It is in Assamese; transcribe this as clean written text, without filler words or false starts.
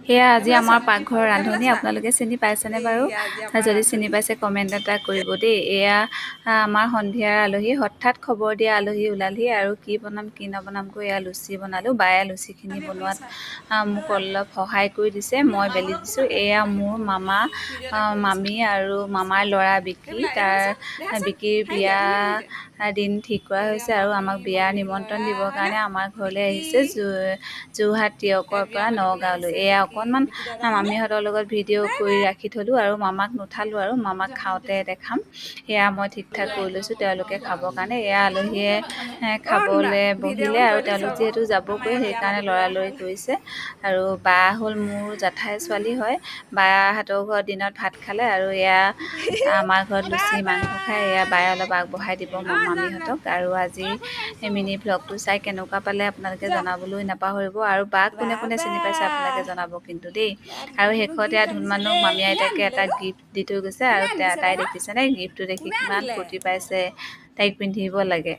সেয়া আজি আমাৰ পাকঘৰৰ ৰান্ধনি। আপোনালোকে চিনি পাইছেনে বাৰু? এইয়া আজি আমাৰ যদি চিনি ৰান্ধনি। পাইছে, কমেণ্ট এটা কৰিব দেই। এয়া আমাৰ সন্ধিয়াৰ আলহী। হঠাৎ খবৰ দিয়া আলহী ওলালহি আৰু কি বনাম কি নবনামকৈ এয়া লুচি বনালোঁ। বায়ে লুচিখিনি বনোৱাত মোক অলপ সহায় কৰি দিছে, মই বেলি দিছোঁ। এয়া মোৰ মামা, মামী আৰু মামাৰ ল'ৰা বিকি। তাৰ বিকিৰ বিয়া দিন ঠিক কৰা হৈছে আৰু আমাক বিয়াৰ নিমন্ত্ৰণ দিবৰ কাৰণে আমাৰ ঘৰলৈ আহিছে যোৰহাট টীয়কৰ পৰা নগাঁৱলৈ। এয়া অকণমান মামীহঁতৰ লগত ভিডিঅ' কৰি ৰাখি থ'লোঁ আৰু মামাক নুঠালোঁ আৰু মামাক খাওঁতে দেখাম। এয়া মই ঠিক ঠাক কৰি লৈছোঁ তেওঁলোকে খাবৰ কাৰণে। এয়া আলহীয়ে খাবলৈ বহিলে আৰু তেওঁলোক যিহেতু যাবগৈ, সেইকাৰণে লৰালৰি কৰিছে। আৰু বা হ'ল মোৰ জেঠাই ছোৱালী হয়। বাহঁতৰ ঘৰত দিনত ভাত খালে আৰু এয়া আমাৰ ঘৰত লুচি মাংস খাই এয়া বায়ে অলপ আগবঢ়াই দিব মামীহঁতক। আৰু আজি এই মিনি ভ্লগটো চাই কেনেকুৱা পালে আপোনালোকে জনাবলৈ নাপাহৰিব। আৰু বাক কোনে কোনে চিনি পাইছে, আপোনালোকে জনাব কিন্তু দেই। আৰু শেষত এয়া ধুনমানুক মামী আইতাকে এটা গিফ্ট দি থৈ গৈছে আৰু তাই দেখিছেনে, গিফ্টটো দেখি কিমান ফূৰ্তি পাইছে, তাইক পিন্ধিব লাগে।